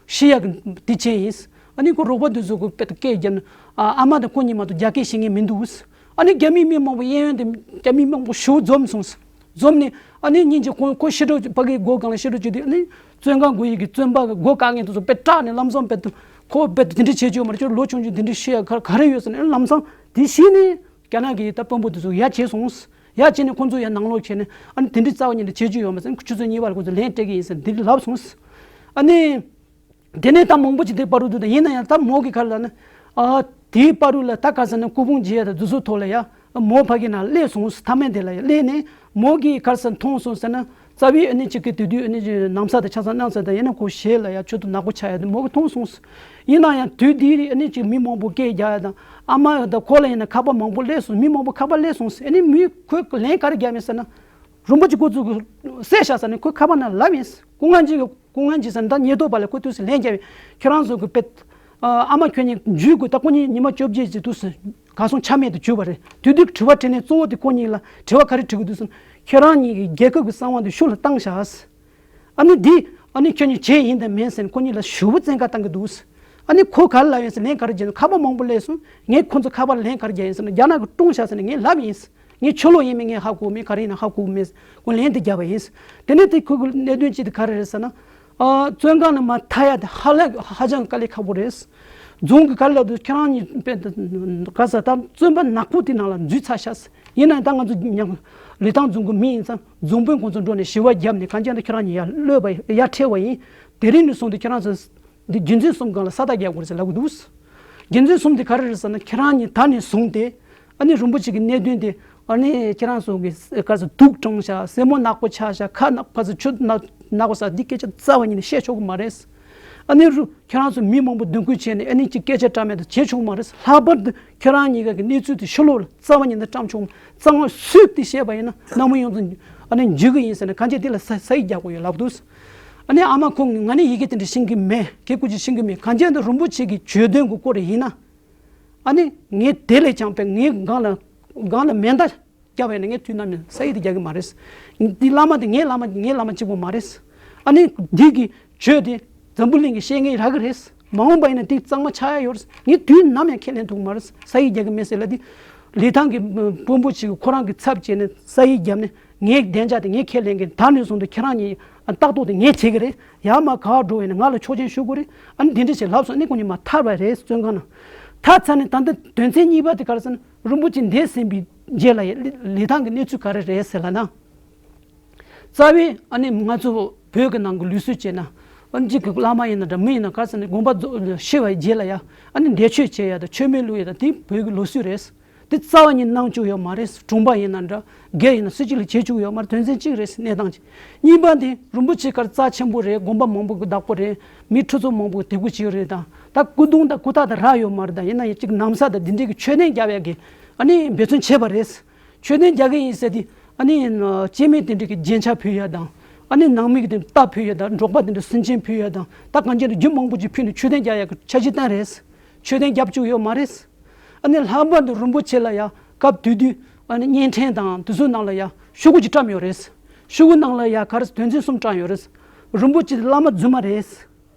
ཤི་ཡག་གི་དེ་བྱས་ཡིན། ཨ་ནི་ཁོ་རོགས་པ་དེ་ཚོ་གི་དཔེ་སྐད་རྒྱབ་ནས་ཨ་ཨ་མ་དང་ཁོ་གཉིས་མ་གཏོགས་རྒྱ་སྐད་བཤད་མཁན་མི་འདུག་ཨ་ནི་རྒྱ་མི་མི་མང་པོ་གཡས་གཡོན་དེ་རྒྱ་མི་མང་པོ་ཞེ་པོ་འཛོམས་སོང་། འཛོམས་ནས་ཨ་ནི་སྙིང་རྗེ་ཁོ་ཁོ་ཤི་འགྲོ་ཕ་གིའི་སྒོ་སྒང་ལ་ཤི་འགྲོ་བྱེད་དུས་ཨ་ནི་བཙོན་ཁང་སྒོ་ཡི་གི་བཙོན་པ་གི་སྒོ་བཀག་མཁན་དེ་ཚོ་དཔེ་སྐྲག་ནས་ལམ་སང་དཔེ་ཁོ་དཔེ་དེ་འདྲ་བྱེད་ཆོག་མ་རེད། ཁྱོད་ལོ་ཆུང་ཆུང་དེ་འདྲ་ཤི་ཡ་ག་ག་རེ་ཡོད་ཟེར་ནས་ལམ་སང་དེ་གཞི་ནས་རྒྱ་ནག་གི་ད་དཔོན་པོ་དེ་ཚོ་ཡ་བྱས་སོང་། ཡ་བྱས་ནས་ཁོ་ཚོ་ཡ་ནང་ལོགས་བྱས་ནས་ཨ་ནི་དེ་འདྲ་རྩ་བ་ཉིད་ནས་བྱེད་རྒྱུ་ཡོད་མ་ཟེར། ཆུ་ཚོད་གཉིས་པ་ལ་ཁོ་ཚོ་ལན་སྤྲད་ཀྱི་ཡིན་ཟེར་འདི་ལབ་སོང་། ཨ་ནི། དེ་ནས་ད་མང་པོ་ཅིག་དེ་བར་དུ་འདུག་ད་ཡིན་ན་ཡང་ད་མོ་གི་ག་རེ་ལབ་ན། ཨ། དེའི་བར་དུ་ལ་ད་ག་ཟེར་ན་སྐུ་ཕུང་མཇལ་ཡ་དང་དེ་ཚོའི་ཐོག་ལ་ཡ། མོ་ཕ་གི་ནང་སླེབས་སོང་། མཐའ་མ་དེ་ལ་ཡ་སླེབས་ནས་མོ་གིས་ག་རེ་ཟེར་མཐོང་སོང་ཟེར་ན། རྩ་བའི་ཨ་ནི་ཅིག་གི་དེ་དུས་ཨ་ནི་ཅིག་ནམ་ཟླ་དང་ཆ་ཚང་གནངས་ཚེ་དང་ཡིན་ན་ཁོ་ཞལ་ལ་ཡ་ཆུ་དུ་ནག་པོ་ཆགས་ཡ་དེ་མོ་གིས་མཐོང་སོང་། ཡིན་ན་ཡང་དུས་དེའི་རིང་ཨ་ནི་ཅིག་མི་མང་པོ་སྐད་རྒྱག་ཡ་དང་ཨ་མ་དང་ཁོ་ལ་ཡིན་ན་ཁ་པར་མང་པོ་སླེབས་སོང་། མི་མང་པོ་ཁ་པར་སླེབས་སོང་ཟེར། ཨ་ནི་མི་ཁོས་ལན་ག་རེ་རྒྱབ་མིན་ཟེར་ན། རིན་པོ་ཆེ་ཁོ་ཚོ་གི་བསད་བཞག་ཟེར་ནས་ཁོས་ཁ་པར་ནང་ལབ་ཡིན། སྐུ་ངལ་གྱིས་སྐུ་ངལ་གྱིས་ཟེར་ནས་ད་ཉེན་རྟོག་པ་ལ་ཁོ་དུས་སུ་ལན་རྒྱབ་ཡིན། ཁྱེད་རང་ཚོ་གི་དཔེ་ཨ་མ་ཁྱོད་གཉིས་འཇུས་དགོས། ད་ཁོ་གཉིས་ཉི་མ་བཅོ་བརྒྱད་ཀྱི་དུས་སུ་གར་སོང་ཆ་མེད་དུ་གྱུར་པ་རེད། དེ་དུས་དྲི་བ་དྲིས་ནས་གཙོ་བོ་དེ་ཁོ་གཉིས་ལ་དྲི་བ་ག་རེ་དྲི་དགོས་འདུག་ཟེར་ན། ཁྱེད་རང་གཉིས་ཀྱིས་རྒྱལ་ཁབ་ཀྱི་གསང་བ་འདི་ཤུགས་ལ་བཏང་བཞག་ཨ་ནི་འདི་ཨ་ནི་ཁྱོད་གཉིས་བྱས་ཡིན་དང་མིན་ཟེར་ནས་ཁོ་གཉིས་ལ་ཞེ་པོ་བཙན་བཀའ་བཏང་གི་འདུག་ཨ་ནི་ཁོ་ག་རེ་ལབ་ཡིན་ཟེར། ལན་ག་རེ་བརྒྱབ་ན། ཁ་པར་མང་པོ་སླེབས་སོང་། ངས་ཁོ་ཚོ་ཁ་པར་ལན་ག་རེ་བརྒྱབ་ཡིན་ཟེར་ན། རྒྱ་ནག་གིས་བཀྲོངས་བཞག་ཟེར་ནས་ངས་ལབ་ཡིན། ངས་ཆོས་ལོག་ཡིན་མིན་ངས་ཧ་གོ་མེད། ག་རེ་ཡིན་ན་ཧ་གོ་མེད། ཁོ་ལན་དེ་བརྒྱབ་པ་ཡིན། དེ་ནས་དེ་ཁོ་གི་གནད་དོན་གཅིག་དེ་ག་རེ་རེད་ཟེར་ན། ཨ། བཙོན་ཁང་ནས་མར་ཐར་ཡ་དེ་ཧ་ལས་ཧ་ཅང་དཀའ་ལས་ཁག་པོ་རེད། རྫོང་གི་ག་རེ་ལབ་དུས་ཁྱེད་རང་གཉིས་དཔེ་ག་ས་ད་བཙོན་པ་ནག་པོ་དེ་ནང་ལ་འཛུལ་ཚར་ཤག་ཡིན་ན་ད་ང་ཚོ་ཉམས་ལི་ཐང་རྫོང་གི་མི་ཡིན་ཙང་རྫོང་དཔོན་ཁོང་ཚོ་འགྲོ་ནས་ཞི་བ་བརྒྱབ་ནས་གང་ཅི་ད་ཁྱེད་རང་གཉིས་ཡར་གློད་པ་ཡར་ཁྲིད་པ་ཡིན། དེ་རིང་ནས་བཟུང་སྟེ་ཁྱེད་རང་ཚོ་འདི་རྒྱུན་འཛིན་གསུམ་སྒང་ལ་ས་རྟགས་རྒྱག་དགོས་རེད་ཟེར་ལབ་གི་འདུག་རྒྱུན་འཛིན་གསུམ་དེ་ག་རེ་རེད་ཟེར་ན། ཁྱེད་རང་གཉིས་ད་ནས་བཟུང་སྟེ་ཨ་ནི་རིན་པོ་ཆེ་གི་གནད་དོན་དེ་ཨ་ནི་ཁྱེད་རང་ཚོ་གི་ག་ཚོད་དུག་གྲང་ཤག་སེན་མོ་ནག་པོ་ཆགས་ཤག་ཁ་ནག་པ་ཚོ་ཆུ་ནག་ནག་པོ་ཟ་འདི་སྐད་ཆ་རྩ་བ་ཉིད་ནས་བཤད་ཆོག་གི་མ་རེད། ཨ་ནི་རུ་ཁྱེད་རང་ཚོ་མི་མང་པོ་མདུན་སྐྱོད་བྱས་ནས་ཨ་ནི་ཅིག་སྐད་ཆ་བཀྲམ་མེད་དུ་བྱེད་ཆོག་མ་རེད། ལྷག་པར་དུ་ཁྱེད་རང་གཉིས་ཀ་གི་གནས་ཚུལ་དེ་ཕྱི་ལོགས་ལ་རྩ་བ་ཉིད་ནས་བཀྲམ་ཆོག་མ། རྩ་བ་སུས་དེ་བཤད་པ་ཡིན་ན་ནང་མི་ཡོངས་རྫོགས་ཨ་ནི་འཇུ་གི་ཡིན་ཟེར་ནས་གང་ཅི་དེ་ལ་ས་ས་ཡིག་རྒྱག་དགོས་ཡོད་ལབ་འདུག་ཨ་ནི་ཨ་མ་ཁོང་ང་ནི་ཡི་གེ་དེ་འདྲ་ཤེས་ཀྱི་མེད། གི་ཀུ་ཅི་ཤེས་ཀྱི་མེད། གང་ཅི་འདི་རིན་པོ་ཆེ་གི་བརྗོད་དོན་གི་སྐོར་ཡིན་ན་ཨ་ནི་ངས་དེ་ལས་ཀྱང་དཔེ་ངའི་སྒང་ལ་སྒང་ལ་མེ་མདའ་རྒྱབ་པ་ཡིན་ན་ངས་དུས་ནམ་ཡང་ས་ཡིག་དེ་རྒྱག་གི་མ་རེད། འདི་བླ་མ་དེ་ངའི་བླ་མ་ངའི་བླ་མ་གཅིག་པོ་མ་རེད། ཨ་ནི་འདི་གི་ཆོས་དེ་འཛམ་བུ་གླིང་གི་བཤད་མཁན་རག་གི་རེད། མ་འོངས་པ་ཡིན་ན་དེ་གཙང་མ་ཆགས་ཡ་ཡོད་རེད། ངས་དུས་ནམ་ཡང་ཁས་ལེན་ཐུབ་ཀྱི་མ་རེད། ས་ཡིག་རྒྱག་གི་མེད་ཟེར་ལབ་དེ། ལི་ཐང་གི་དཔོན་པོ་ཅིག་གིས་ཁོ་རང་གི་ཚབ་བྱས་ནས་ས་ཡིག་བརྒྱབ་ནས་ངའི་བདེ་འཇགས་དེ་ངས་ཁས་ལེན་གི། ད་ནས་བཟུང་སྟེ་ཁྱེད་རང་གཉིས་ལྟ་རྟོག་དེ་ངས་བྱེད་ཀྱི་རེད། ཡར་མར་ག་པར་འགྲོ་ཡིན་ན་ང་ལ་ཆོག་མཆན་ཞུ་དགོས་རེད། ཨ་ནི་འདི་འདྲ་ཞིག་ལབ་སོང་། ཨ་ནི་ཁོང་གཉིས་མར་ཐར་བ་རེད། བཙོན་ཁང་ནང་ཐར་ཚར་ནས་ད་ལྟ་དོན་ཚན་གཉིས་པ་དེ་ག་རེ་ཟེར་ན། རིན་པོ་ཆེ་འདས་ཟིན་པའི་རྗེས་ལ་ལི་ཐང་གི་གནས་ཚུལ་ག་རེ་རེད་ཟེར་ལབ་ན། རྩ་བའི་ཨ་ནི་ང་ཚོ་བོད་ཀྱི་ནང་གི་ལུགས་སྲོལ་བྱས་ན། ཨ་ནི་གཅིག་གི་བླ་མ་ཡིན་ན་འདྲ་མི་ཡིན་ན་ག་རེ་ཟེར་ན་དགོན་པ་རྫོགས་ཤི་བའི་རྗེས་ལ་ཡ་ཨ་ནི་འདས་མཆོད་བྱེད་ཡ་དང་མཆོད་མེ་བླུག་ཡ་དང་དེ་བོད་ཀྱི་ལུགས་སྲོལ་རེད། དེ་རྩ་བ་ཉིད་གནང་བཅུག་ཡོད་མ་རེད། གྲོང་པ་ཡིན་ན་འདྲ་སྒེར་ཡིན་ན་སུ་གཅིག་ལ་བྱེད་བཅུག་ཡོད་མ་རེད། དོན་ཚན་གཅིག་རེད། གནས་སྟངས་གཅིག་གཉིས་པ་དེ་རིན་པོ་ཆེ་ག་རེ་རྩ་ཆེན་པོ་རེད། དགོན་པ་མང་པོ་གི་བདག་པོ་རེད། མི་ཁྲི་ཚོ་མང་པོ་གི་དད་གུས་བྱེད་ཡོད་རེད། ད་ད་སྐུ་གདུང་དང་སྐུ་རྟགས་དང་རག་ཡོད་མ་རེད། ད་ཡིན་ན་ཡང་གཅིག་ནམ་ཟླ་དང་འདི་འདྲའི་གི་མཆོད་རྟེན་རྒྱབ་ཡ་གི་ཨ་ནི་འབད་བརྩོན་བྱས་པ་རེད། མཆོད་རྟེན་རྒྱག་གི་ཡིན་ཟེར་དེ་ཨ་ནི་སྐྱེ་དམན་དེ་འདྲ་གི་རྒྱན་ཆ་ཕུལ་ཡ་དང་། ཨ་ནི་ནང་མི་གི་དེ་རྟ་ཕུལ་ཡ་དང་། འབྲོག་པ་དེ་འདྲ་སུན་ཆེན་ཕུལ་ཡ་དང་། ད་གང་ཅི་འདྲ་རྒྱུ་མང་པོ་ཅིག་ཕུལ་ནས་མཆོད་རྟེན་རྒྱག་ཡ་གི་འཆར་གཞི་བཏིང་རེད། མཆོད་རྟེན་རྒྱབ་བཅུག་ཡོད་མ་རེད། ཨ་ནི་ལྷག་པར་དུ་རིན་པོ་ཆེ་ལ་ཡ་སྐབས་དེ་དུས་ཨ་ནི་བརྙན་འཕྲིན་དང་དེ་ཚོའི་ནང་ལ་ཡ་ཤོག་གུ་ཅིག་བཀྲམ་ཡོད་རེད། ཤོག་གུ་ནང་ལ་ཡ་ག་རེ་དོན་ཚན་གསུམ་བཀྲམ་ཡོད་རེད། རིན་པོ་ཆེ་བླ་མ་རྫུན་མ་རེད།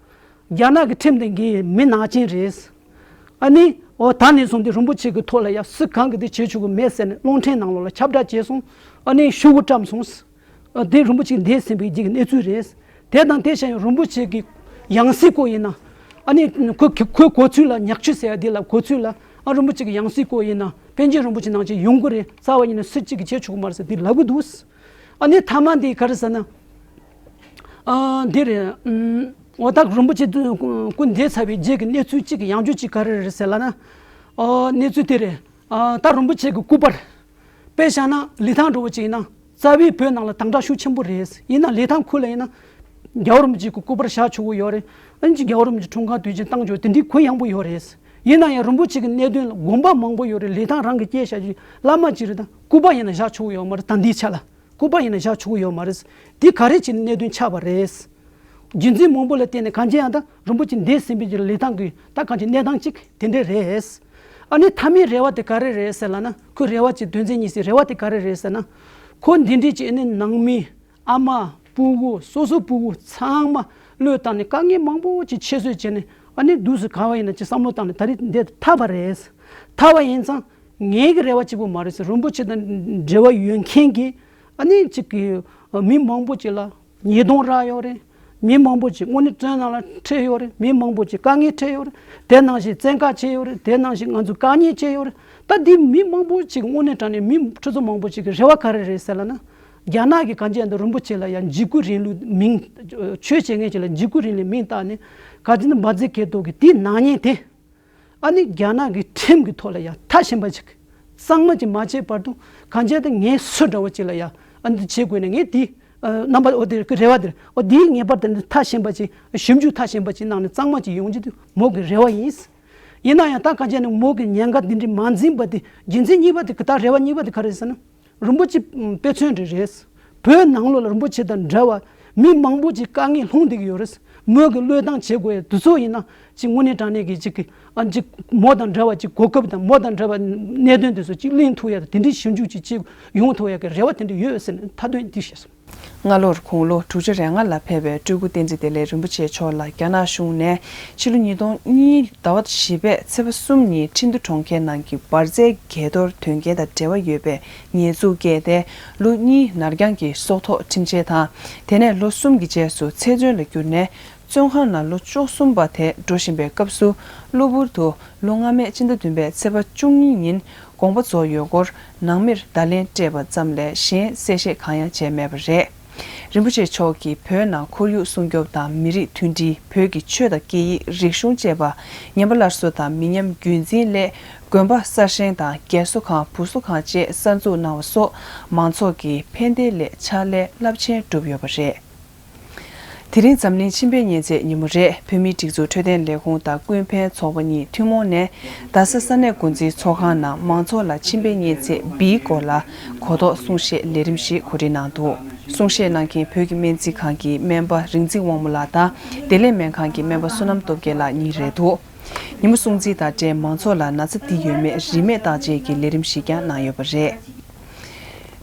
རྒྱ་ནག་གི་ཁྲིམས་དེ་གའི་མི་ནག་ཅན་རེད། ཨ་ནི་འོ་ད་ནས་བཟུང་སྟེ་རིན་པོ་ཆེ་གི་ཐོག་ལ་ཡ་སུ་གང་གིས་དེ་བྱེད་ཆོག་གི་མེད་ཟེར་ནས་རླུང་འཕྲིན་ནང་ལོགས་ལ་ཁྱབ་བསྒྲགས་བྱས་སོང་། ཨ་ནི་ཤོག་གུ་བཀྲམ་སོང་། ཨ་དེ་རིན་པོ་ཆེ་འདས་ཟིན་པའི་རྗེས་ཀྱི་གནས་ཚུལ་རེད། དེ་དང་དེ་བཞིན་རིན་པོ་ཆེ་གི་ཡང་སྲིད་སྐོར་ཡིན་ན། ཨ་ནི་ཁོ་ཁོ་ཁོའི་གོ་ཚུལ་ལ། ཉག་ཆུ་ཟེར་ཡ་དེ་ལ་གོ་ཚུལ་ལ། ཨ་རིན་པོ་ཆེ་གི་ཡང་སྲིད་སྐོར་ཡིན་ན་པཎ་ཆེན་རིན་པོ་ཆེ་ནང་བཞིན་ཡོང་གི་རེད། རྩ་བ་ཉིད་ནས་སུ་གཅིག་གིས་བྱེད་ཆོག་གི་མ་རེད་ཟེར་དེ་ལབ་གི་འདུག་ཨ་ནི་མཐའ་མ་འདི་ག་རེ་ཟེར་ན། ཨ་འདི་རེད། ཨུམ། འོ་ད་རིན་པོ་ཆེ་སྐུ་འདས་ཚར་བའི་རྗེས་ཀྱི་གནས་ཚུལ་གཅིག་གི་ཡང་བསྐྱར་གཅིག་ག་རེ་རེད་ཟེར་ལབ་ན། ཨ་གནས་ཚུལ་དེ་རེད། ཨ་ད་རིན་པོ་ཆེ་གི་སྐུ་པར། དཔེ་བཞག་ན་ལི་ཐང་འདྲ་བོ་ཅིག་ཡིན་ན་རྩ་བའི་བོད་ནང་ལ་དམ་དྲག་ཤུགས་ཆེན་པོ་རེད། ཡིན་ན་ལི་ཐང་ཁུལ་ལ་ཡིན་ན་རྒྱལ་བ་རིན་པོ་ཆེ་གི་སྐུ་པར་བཞག་ཆོག་གི་ཡོད་རེད། ཨ་ནི་རྒྱལ་བ་རིན་པོ་ཆེ་འཁྲུངས་སྐར་དུས་ཆེན་བཏང་ཆོག་དེ་འདྲའི་གུ་ཡངས་པོ་ཡོད་རེད། ཡིན་ན་ཡང་རིན་པོ་ཆེ་གི་གནད་དོན་ལ་དགོན་པ་མང་པོ་ཡོད་རེད། ལི་ཐང་རང་གི་སྐྱེས་བཞག་རྒྱུ་བླ་མ་ཅིག་རེད། ད་སྐུ་པར་ཡིན་ན་བཞག་ཆོག་གི་ཡོད་མ་རེད། ད་འདིའི་ཆ་ལ། སྐུ་པར་ཡིན་ན་བཞག་ཆོག་གི་ཡོད་མ་རེད། འདི་ག་རེ་བྱས་ནས་གནད་དོན་ཆགས་པ་རེད། རྒྱུ་མཚན་མང་པོ་ལ་བརྟེན་ནས་གང་ཅི་ཡང་ད་རིན་པོ་ཆེ་འདས་ཟིན་པའི་རྗེས་ལ་ལི་ཐང་གི་ད་གང་ཅི་གནས་སྟངས་གཅིག་དེ་འདྲ་རེད། ཨ་ནི་མཐའ་མའི་རེ་བ་དེ་ག་རེ་རེད་ཟེར་ལབ་ན། ཁོའི་རེ་བ་གཅིག་དོན་ཚན་གཉིས་སི་རེ་བ་དེ་ག་རེ་རེད་ཟེར་ན། ཁོ་འདི་འདྲའི་ཅིག་ཨ་ནི་ནང་མི་ཨ་མ་སྤུ་གུ་སོ་སོ་སྤུ་གུ་ཚང་མ་བློས་བཏང་ནས་དཀའ་ངལ་མང་པོ་ཅིག་ཁྱད་གསོད་བྱས་ནས་ ཨ་ནི་དུས་སུ་ག་བ་ཡིན་ན་ཅིག་བསམ་བློ་བཏང་ནས་ད་རེས་འདི་ཐར་པ་རེད། ཐར་བ་ཡིན་ཙང་ངའི་གི་རེ་བ་གཅིག་པོ་མ་རེད་ཟེར། རིན་པོ་ཆེ་དང་འབྲེལ་བ་ཡོད་མཁན་གྱི་ཨ་ནི་ཅིག་གི་མི་མང་པོ་ཅིག་ལ་ཉེས་རྡུང་རག་ཡོད་རེད། མི་མང་པོ་ཅིག་དངོས་གནས་བཙོན་ནང་ལ་ཁྲིད་ཡོད་རེད། མི་མང་པོ་ཅིག་དཀའ་ངལ་འཕྲད་ཡོད་རེད། དེ་ནང་བཞིན་བཙན་བཀག་བྱས་ཡོད་རེད། དེ་ནང་བཞིན་ང་ཚོ་བཀག་ཉར་བྱས་ཡོད་རེད། ད་འདི་མི་མང་པོ་ཅིག་དངོས་གནས་དྲང་གནས་མི་ཁྲི་ཚོ་མང་པོ་ཅིག་གི་རེ་བ་ག་རེ་རེད་ཟེར་ལབ་ན། རྒྱ་ནག་གི་གང་ཅི་ཡང་འདི་རིན་པོ་ཆེ་ལ་ཡང་འཇིགས་སྐུལ་རིང་ལུགས་མིང་། ཆོས་བྱེད་མཁན་ཅིག་ལ་འཇིགས་སྐུལ་རིང་ལུགས་མིང་བཏགས་ནས་ག་ཅི་ནི་མ་བརྩི་གེ་ཏོ་གི་དེའི་ནག་ཉེས་དེ། ཨ་ནི་རྒྱ་ནག་གི་ཁྲིམས་ཀྱི་ཐོག་ལ་ཡང་མཐའ་ཞེན་པ་ཅིག་གཙང་མ་ཅིག་མ་བྱས་བར་དུ་གང་ཅི་ཡང་ངས་སུ་འདྲ་བོ་ཅིག་ལ་ཡང་ཨ་འདི་བྱེད་དགོས་ནས་ངས་དེ་རྣམ་པ་འོ་དེ་གི་རེ་བ་དེར་འོ་དེའི་ངེས་པར་དུ་མཐའ་ཞེན་པ་ཅིག་ཞིབ་འཇུག་མཐའ་ཞེན་པ་ཅིག་གནང་ནས་གཙང་མ་ཅིག་ཡོང་རྒྱུ་དེ་མོ་གི་རེ་བ་ཡིན། ཡིན་ན་ཡང་ད་གང་ཅི་ནི་མོ་གི་ཉེན་ཁ་འདི་འདྲའི་མ་འཛིན་པ་དེ་རྒྱུ་མཚན་གཉིས་པ་དེ་གི་ད་རེ་བ་གཉིས་པ་དེ་ག་རེ་ཟེར་ན། རིན་པོ་ཆེ་དཔེ་མཚོན་རེ་རེད། བོད་ནང་ལོགས་ལ་རིན་པོ་ཆེ་དང་འདྲ་བ་མི་མང་པོ་ཅིག་དཀའ་ངལ་ལྷུང་བསྡད་ཀྱི་ཡོད་རེད། མོས་གི་བློས་བཏང་བྱེད་དགོས་ཡ་དེ་ཚོ་ཡིན་ན་ཅིག་དངོས་གནས་དྲང་གནས་ཀྱི་ཅིག་གི་ཨ་ཅིག་མོ་དང་འདྲ་བ་ཅིག་གོ་སྐབས་དང་མོ་དང་འདྲ་བ་གནད་དོན་དེ་ཚོ་ཅིག་གླེང་ཐུབ་ཡ་དང་དེ་འདྲའི་ཞིབ་འཇུག་ཅིག་ཅིག་ཡོང་ཐུབ་ཡ་གི་རེ་བ་དེ་འདྲ་ཡོད་ཟེར་ནས་མཐའ་དོན་འདི་བཤད་སོང་། སྔ་ལོར་དགུང་ལོ་དྲུག་ཅུ་རེ་ལྔ་ལ་ཕེབས་པའི་སྤྲུལ་སྐུ་བསྟན་འཛིན་བདེ་ལེགས་རིན་པོ་ཆེ་མཆོག་ལ་རྒྱ་ནག་གཞུང་ནས་ཕྱི་ལོ་ཉིས་སྟོང་གཉིས་ཟླ་བ་བཞི་པའི་ཚེས་པ་གསུམ་ཉིན་ཁྲིན་ཏུ་གྲོང་ཁྱེར་ནང་གི་འབར་རྫས་བརྒྱད་གཏོར་དོན་རྐྱེན་དང་འབྲེལ་བ་ཡོད་པའི་ཉེས་འཛུགས་བཀལ་ཏེ་ལོ་གཉིས་ནར་འགྱངས་ཀྱི་སྲོག་ཐོག་ཁྲིམས་ཆད་དང་། དེ་ནས་ལོ་གསུམ་གྱི་རྗེས་སུ་ཚེ་བཙོན་ལ་བསྒྱུར་ནས་བཙོན་ཁང་ནང་ལོ་བཅུ་གསུམ་པ་དེ་འགྲོ་བཞིན་པའི་སྐབས་སུ་གློ་བུར་དུ་ལོ་སྔ་མའི་ཕྱི་ཟླ་བདུན་པའི་ཚེས་པ་བཅུ་གཉིས་ཉིན་དགོངས་པ་རྫོགས་ཡོད་སྐོར་ནང་མིར་བརྡ་ལན་སྤྲད་པ་ཙམ་ལས་གཞན་གསལ་བཤད་གང་ཡང་བྱས་མེད་པ་རེད། རིན་པོ་ཆེ་མཆོག་གིས་བོད་ནང་ཁོར་ཡུག་སྲུང་སྐྱོབ་དང་མི་རིགས་མཐུན་སྒྲིལ། བོད་ཀྱི་ཆོས་དང་སྐད་ཡིག་རིག་གཞུང་བཅས་པ་ཉམས་པ་སླར་གསོ་དང་མི་ཉམས་རྒྱུན་འཛིན་སླད་དགོན་པ་གསར་བཞེངས་དང་རྒས་གསོ་ཁང་བུ་གསོ་ཁང་བཅས་གསར་འཛུགས་གནང་བ་སོགས་མང་ཚོགས་ཀྱི་ཕན་བདེ་སླད་ཕྱག་ལས་རླབས་ཆེན་བསྒྲུབས་ཡོད་པ་རེད། དེ་རིང་འཛམ་གླིང་མཆིན་པའི་གཉན་ཚད་ཉིན་མོ་རེད། བོད་མིའི་སྒྲིག་འཛུགས་འཕྲོད་བསྟེན་ལས་ཁུངས་དང་ཀུན་ཕན་ཚོགས་པ་གཉིས་ཐུན་མོང་ནས་རྡ་ས་ས་གནས་འགོ་འཛིན་ཚོགས་ཁང་ནང་མང་ཚོགས་ལ་མཆིན་པའི་གཉན་ཚད་བིའི་སྐོར་ལ་གོ་རྟོགས་གསུང་བཤད་ལས་རིམ་ཞིག་གོ་སྒྲིག་གནང་འདུག་གསུང་བཤད་གནང་མཁན་བོད་ཀྱི་སྨན་རྩིས་ཁང་གི་སྨན་པ་རིག་འཛིན་དབང་མོ་ལགས་དང་བདེ་ལེགས་སྨན་ཁང་གི་སྨན་པ་བསོད་ནམས་སྟོབས་རྒྱལ་ལགས་གཉིས་རེད་འདུག་ཉིན་མོ་སྲུང་བརྩི་དང་འབྲེལ་མང་ཚོགས་ལ་ན་ཚ་འདི་ཡོད་མེད་རིན་མེད་བརྟག་དཔྱད་ཀྱི་ལས་རིམ་ཞིག་ཀྱང་གནང་ཡོད་པ་རེད།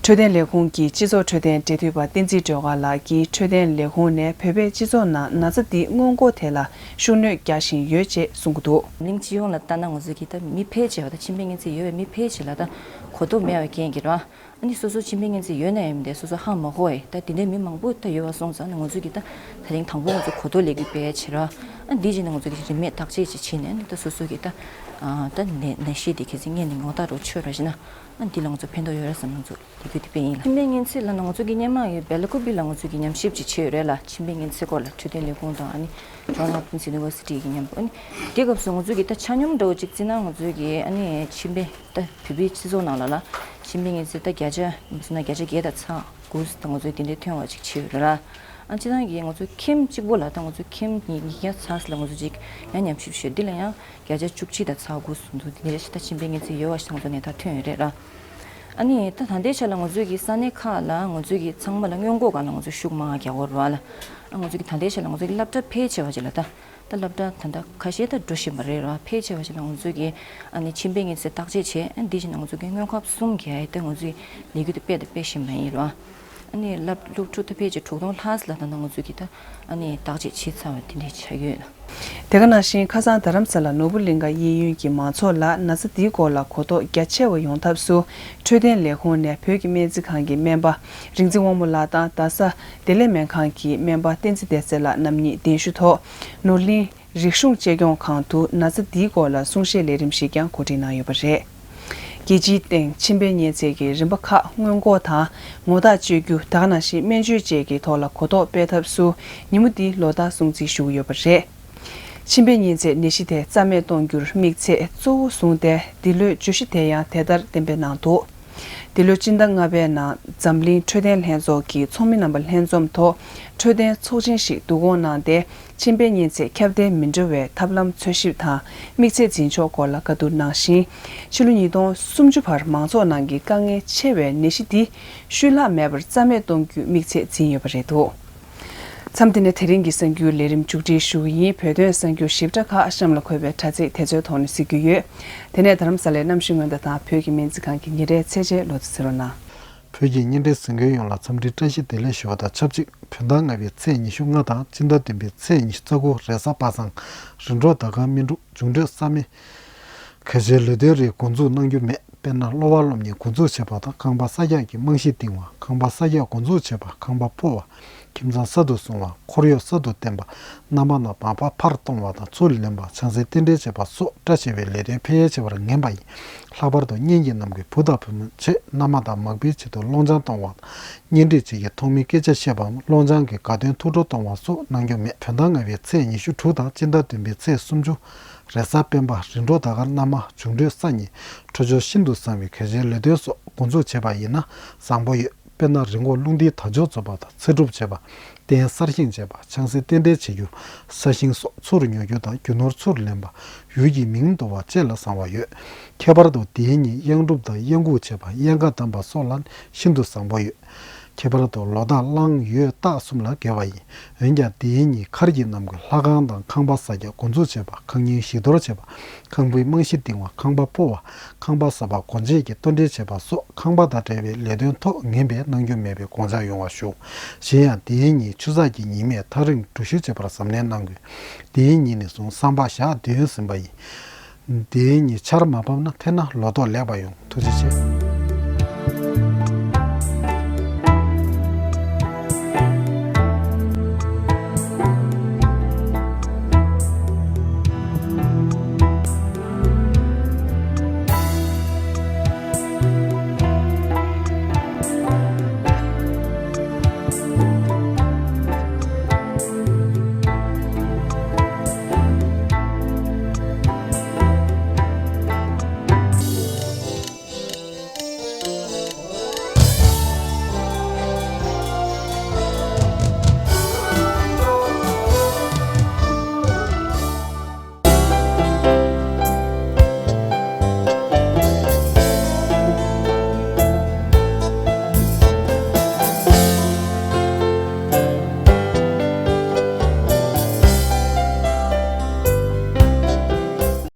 འཕྲོད་བསྟེན་ལས་ཁུངས་ཀྱི་སྤྱི་ཚོགས་འཕྲོད་བསྟེན་འབྲེལ་མཐུད་པ་བསྟན་འཛིན་སྒྲོལ་དཀར་ལགས་ཀྱིས་འཕྲོད་བསྟེན་ལས་ཁུངས་ནས་བོད་པའི་སྤྱི་ཚོགས་ནང་ན་ཚ་འདིའི་སྔོན་འགོག་ཐད་ལ་ཤུགས་སྣོན་རྒྱག་བཞིན་ཡོད་ཅེས་གསུང་གི་འདུག་གླིང་སྤྱི་ཡོངས་ལ་ལྟ་ན་ང་ཚོ་གིས་ད་མི་ཕལ་ཆེ་བ་ད་མཆིན་པའི་གཉན་ཚད་ཡོད་པའི་མི་ཕལ་ཆེ་ལ་ད་གོ་རྟོགས་མེད་པའི་རྐྱེན་གྱིས་རེད་བ། ཨ་ནི་སོ་སོ་མཆིན་པའི་གཉན་ཚད་ཡོད་ན་ཡོད་མིན་དེ་སོ་སོ་ཧ་མ་གོ་བས། ད་དེ་འདྲའི་མི་མང་པོ་ད་ཡོད་པ་སོང་ཙང་ནི་ང་ཚོ་གིས་ད་ད་རིང་དང་པོ་ང་ཚོ་གོ་རྟོགས་ལས་འགུལ་སྤེལ་ཡ་བྱེད་ར། ཨ་འདི་བྱས་ནས་ང་ཚོ་གིས་རིན་མེད་བརྟག་དཔྱད་ཅིག་བྱས་ནས་ཨ་ནི་ད་སོ་སོ་གིས་ད་ཨ་ད་ནད་ནད་གཞི་དེ་གལ་སྲིད་རྙེད་ནས་ངོ་རྟགས་རོགས་ཆོད་ར་བྱས་ན་ཨ་འདི་ལ་ང་ཚོ་ཕན་ཐོགས་ཡོད་ར་བསམ་ང་ཚོ་ལས་འགུལ་དེ་སྤེལ་ཡིན་ལ། མཆིན་པའི་གཉན་ཚད་ལབ་ན་ང་ཚོ་གིས་སྔོན་མ་གི་སྦེལ་ཀོབ་ལ་ང་ཚོ་གིས་ཉམས་ཞིབ་ཅིག་བྱས་ཡོད་རེད་ལ། མཆིན་པའི་གཉན་ཚད་སྐོར་ལ་འཕྲོད་བསྟེན་ལས་ཁུངས་དང་ཨ་ནི་ཇོན་ཧོབ་ཀིན་སི་ཡུ་ནི་ཝར་སི་ཊི་གི་མཉམ་དུ་ཨ་ནི་དེ་སྐབས་སུ་ང་ཚོ་གིས་ད་ཆ་སྙོམས་འདྲ་བོ་ཅིག་བརྩིས་ན་ང་ཚོ་གིས་ཨ་ནི་མཆིན་པའི་ད་བོད་པའི་སྤྱི་ཚོགས་ནང་ལ་ལ་མཆིན་པའི་གཉན་ཚད་ད་བརྒྱ་ཆ་མི་སོང་ན་བརྒྱ་ཆ་བརྒྱད་དང་ཚེག་དགུ་ཙམ་ད་ང་ཚོས་དེ་འདྲའི་ཐོན་པ་ཅིག་བྱས་ཡོད་རེད་ར། ཨ་སྤྱིར་བཏང་གི་ང་ཚོ་ཁྱིམ་གཅིག་པོ་ལ་ད་ང་ཚོ་ཁྱིམ་ཉིས་ཉིས་བརྒྱ་ཙམ་ལ་ང་ཚོ་ཅིག་ཡང་ཉམས་ཞིབ་བྱས་འདི་ལ་ཡང་བརྒྱ་ཆ་བཅུ་གཅིག་དང་ཚེག་དགུ་ཙམ་འདུག་དེ་འདྲའི་ད་མཆིན་པའི་གཉན་ཚད་ཡོད་པ་ཞིག་ད་ང་ཚོ་ནས་ད་ཐོན་ཡོད་རེད་ར། ཨ་ནི་ད་ད་ལྟའི་ཆ་ལ་ང་ཚོས་ཀྱི་ས་གནས་ཁག་ལ་ང་ཚོས་ཀྱི་ཚང་མ་ལ་སྔོན་འགོག་སྒང་ལ་ང་ཚོས་ཤུགས་མང་རྒྱག་དགོས་རེད་བ་ལ། ཨ་ང་ཚོས་ཀྱི་ད་ལྟའི་ཆ་ལ་ང་ཚོས་ཀྱི་སློབ་གྲྭ་ཕལ་ཆེ་བ་ཅིག་ལ་ད། ད་སློབ་གྲྭ་ད་ལྟ་ཁ་ཤས་ད་འགྲོ་བཞིན་པ་རེད་ར། ཕལ་ཆེ་བ་ཞིག་ལ་ང་ཚོས་ཀྱི་ཨ་ནི་མཆིན་པའི་གཉན་ཚད་བརྟག་དཔྱད་བྱས། ཨ་འདི་བཞིན་ང་ཚོས་ཀྱི་སྔོན་ཁབ་གསུམ་གྱི་ཨ་ད་ང་ཚོས་ལས་འགུལ་དེ་སྤེལ་དང་སྤེལ་བཞིན་པ་ཡིན་ར། ཨ་ནི་སློབ་སློབ་ཕྲུག་ད་ཕལ་ཆེར་དྲུག་སྟོང་ལྷག་ཙམ་ལ་ད་ལྟ་ང་ཚོས་ཀྱི་ད་ཨ་ནི་བརྟག་དཔྱད་བྱས་ཚར་བ་དེ་འདྲས་ཆགས་ཡོད་ལ། དེ་ག་ནང་བཞིན་ཁ་སང་རྡ་རམ་ས་ལ་ནོར་བུ་གླིང་ག་གཡས་གཡོན་གྱི་མང་ཚོགས་ལ་ན་ཚ་འདིའི་སྐོར་ལ་གོ་རྟོགས་རྒྱ་ཆེ་བ་ཡོང་ཐབས་སུ་འཕྲོད་བསྟེན་ལས་ཁུངས་ནས་བོད་ཀྱི་སྨན་རྩིས་ཁང་གི་སྨན་པ་རིག་འཛིན་དབང་མོ་ལགས་དང་རྡ་ས་བདེ་ལེགས་སྨན་ཁང་གི་སྨན་པ་བསྟན་འཛིན་བདེ་རྩེ་ལགས་རྣམ་གཉིས་གདན་ཞུ་ཐོག་ནོར་གླིང་རིག་གཞུང་གཅེས་སྐྱོང་ཁང་དུ་ན་ཚ་འདིའི་སྐོར་ལ་གསུང་བཤད་ལས་རིམ་ཞིག་ཀྱང་གོ་སྒྲིག་གནང་ཡོད་པ་རེད། རྒྱལ་སྤྱིའི་སྟེང་མཆིན་པའི་གཉན་ཚད་ཀྱི་རིམ་པ་ཁག་སྔོན་འགོག་དང་ངོ་རྟགས་བཅོས་རྒྱུ་དེ་ག་ནང་བཞིན་སྨན་བཅོས་བཅས་ཀྱི་ཐོག་ལ་གོ་རྟོགས་སྤེལ་ཐབས་སུ་ཉིན་མོ་འདི་ལོ་ལྟར་སྲུང་བརྩི་ཞུ་གི་ཡོད་པ་རེད། མཆིན་པའི་གཉན་ཚད་ནད་གཞི་དེ་རྩ་མེད་གཏོང་རྒྱུར་དམིགས་ཚད་གཙོ་བོ་བཟུང་སྟེ་འདི་ལོའི་བརྗོད་གཞི་དེ་ཡང་དེ་ལྟར་གཏན་འབེབས་གནང་འདུག་འདི་ལོའི་སྤྱི་ཟླ་ལྔ་པའི་ནང་འཛམ་གླིང་འཕྲོད་བསྟེན་ལྷན་ཚོགས་ཀྱི་ཚོགས་མི་རྣམ་པ་ལྷན་འཛོམས་ཐོག་འཕྲོད་བསྟེན་ཚོགས་ཆེན་ཞིག་བསྡུ་སྐོང་གནང་སྟེ། མཆིན་པའི་གཉན་ཚད་ཁྱབ་གདལ་མི་འགྲོ་བའི་ཐབས་ལམ་འཚོལ་ཞིབ་དང་དམིགས་ཚད་འཛིན་ཕྱོགས་སྐོར་ལ་བཀའ་བསྡུར་གནང་ཞིང་། ཕྱི་ལོ་ཉིས་སྟོང་སུམ་ཅུ་བར་མང་ཚོགས་ནང་གི་དཀའ་ངལ་ཆེ་བའི་ནད་གཞི་འདི་ཤུལ་ལྷག་མེད་པར་རྩ་མེད་གཏོང་རྒྱུའི་དམིགས་ཚད་འཛིན་ཡོད་པ་རེད་འདུག་མཚམས་འདི་ནས་དེ་རིང་གི་གསར་འགྱུར་ལས་རིམ་མཇུག་སྒྲིལ་ཞུ་གི་ཡིན། བོད་དོན་གསར་འགྱུར་ཞིབ་ཕྲ་ཁག་གཤམ་ལ་འཁོད་པའི་དྲ་ཚིགས་དེ་ཚོའི་ཐོག་ནས་གཟིགས་རྒྱུ་ཡོད། དེ་ནས་རྡ་རམ་ས་ལའི་གནམ་གཤིས་སྔོན་བརྡ་དང་བོད་ཀྱི་སྨན་རྩིས་ཁང་གི་ཉིན་རེའི་ཚད་འཇལ་ལོ་ཙཱ་གསན་རོགས་གནང་། བོད་ཀྱི་བརྙན་འཕྲིན་གཟིགས་མཁན་ཡོངས་ལ་འཚམས་འདྲི་བཀྲ་ཤིས་བདེ་ལེགས་ཞུ་བ་དང་ཆབས་ཅིག་བོད་ཟླ་ལྔ་པའི་ཚེས་ཉི་ཤུ་ལྔ་དང་སྤྱི་ཟླ་བདུན་པའི་ཚེས་ཉི་ཤུ་རྩ་དགུ་རེས་གཟའ་པ་སངས། རིམ་གྲོ་ཟླ་སྐར་སྨིན་དྲུག་འབྱུང་འཕྲོད་ས་མེད། གལ་ཆེའི་ལས་དོན་རིགས་འགོ་འཛུགས་གནང་རྒྱུ་མེད། དཔེར་ན། གློ་བ་སློབ་གཉེར་འགོ་འཛུགས་བྱེད་པ་དང་ཁང་པ་གསར་རྒྱག་གི་རྨང་གཞི་བཏིང་བ། ཁང་པ་གསར་རྒྱག་འགོ་འཛུགས་བྱེད་པ། ཁང་པ་སྤོ་བ། ཁྱིམ་ཚང་གསར་དུ་བཟུང་བ། ཁོར་ཡུག་གསར་དུ་བསྟན་པ། མནའ་མ་དང་མ་ཕམ་ཕར་གཏོང་བ་དང་ཚུར་ལེན་པ། ཆང་སའི་རྟེན་འབྲེལ་བྱེད་པ་སོགས་བཀྲ་ཤིས་པའི་ལས་དོན་ཕན་ཡོན་ཆེ་བར་ངེས་པ་ཡིན། ལྷག་པར་དུ་གཉེན་གྱི་ནང་གི་བུ་དང་བུ་མོ་ཆེད་མནའ་མ་དང་མག་པའི་ཆེད་དུ་སློང་ཆང་གཏོང་བ། གཉེན་སྒྲིག་བྱེད་ཀྱི་ཐོག་མའི་སྐད་ཆ་བཤད་པའམ་སློང་ཆང་གི་དགའ་སྟོན་ཐུགས་སྤྲོ་གཏོང་བ་སོགས་གནང་རྒྱུ་མེད། བོད་ཟླ་ལྔ་པའི་ཚེས་ཉི་ཤུ་དྲུག་དང་སྤྱི་ཟླ་བདུན་པའི་ཚེས་སུམ་ཅུ། རེས་གཟའ་སྤེན་པ། རིམ་གྲོ་ཟླ་སྐར་སྣ་མང་། འབྱུང་འཕྲོད་ས་གཉིས། འཕྲོད་སྦྱོར་ཤིན་ཏུ་བཟང་བའི་གལ་ཆེའི་ལས་དོན་སོགས་འགོ་འཛུགས་བྱས་པ་ཡིན་ན་བཟང་པོ་ཡོད། དཔེར་ན། རི་འགོག་རླུང་རྟའི་དར་ལྕོག་བཙུགས་པ་དང་ཚེ་སྒྲུབ་བྱེད་པ། རྟེན་གསར་བཞེངས་བྱེད་པ། ཆང་སའི་རྟེན་འབྲེལ་བྱེད་རྒྱུ། ས་ཞིང་སོགས་ཚུར་ཉོ་རྒྱུ་དང་རྒྱུ་ནོར་ཚུར་ལེན་པ། ཡུལ་གྱི་མིང་འདོར་བ་བཅས་ལ་བཟང་བ་ཡོད། ཁྱད་པར་དུ་དེའི་ཉིན་གཡང་སྒྲུབ་དང་གཡང་འགུགས་བྱེད་པ། གཡང་ཁ་བསྡམས་པ་སོགས་ལ་ཤིན་ཏུ་བཟང་པོ་ཡོད། ཁྱད་པར་དུ་ལོ་རྟགས་གླང་། ཡོས། སྟག་གསུམ་ལ་དགེ་བ་ཡིན། འོན་ཀྱང་དེའི་ཉིན་མཁར་གྱི་གནམ་གྱི་ལྷ་ཁང་དང་ཁང་པ་གསར་རྒྱག་འགོ་འཛུགས་བྱེད་པ། ཁང་རྙིང་བཤིག་གཏོར་བྱེད་པ། ཁང་པའི་རྨང་གཞི་བཏིང་བ། ཁང་པ་སྤོ་བ། ཁང་པ་གསར་པ་སྒོ་འབྱེད་ཀྱི་གཏོར་འདོན་བྱེད་པ་སོགས་ཁང་པ་དང་འབྲེལ་བའི་ལས་དོན་ཐོག་ངན་པས་གནང་རྒྱུ་མེད་པའི་དགོངས་འཆར་ཡོང་བ་ཞུ། གཞན་ཡང་དེའི་ཉིན་ཆུ་ཚགས་ཀྱི་ཉི་མས་ཐག་རིང་འགྲུལ་བཞུད་བྱེད་པར་གཟབ་ནན་གནང་དགོས། དེའི་ཉིན་ནས་བཟུང་བསམ་པ་བཞག་དུས་ཡུན་ཟིན་པ་ཡིན། དེའི་ཉིན་ཆར་མ་བབས་ན་འཐེན་ན་ལོ་ཏོག་ལེགས་པ་ཡོང་། ཐུགས་རྗེ་ཆེ།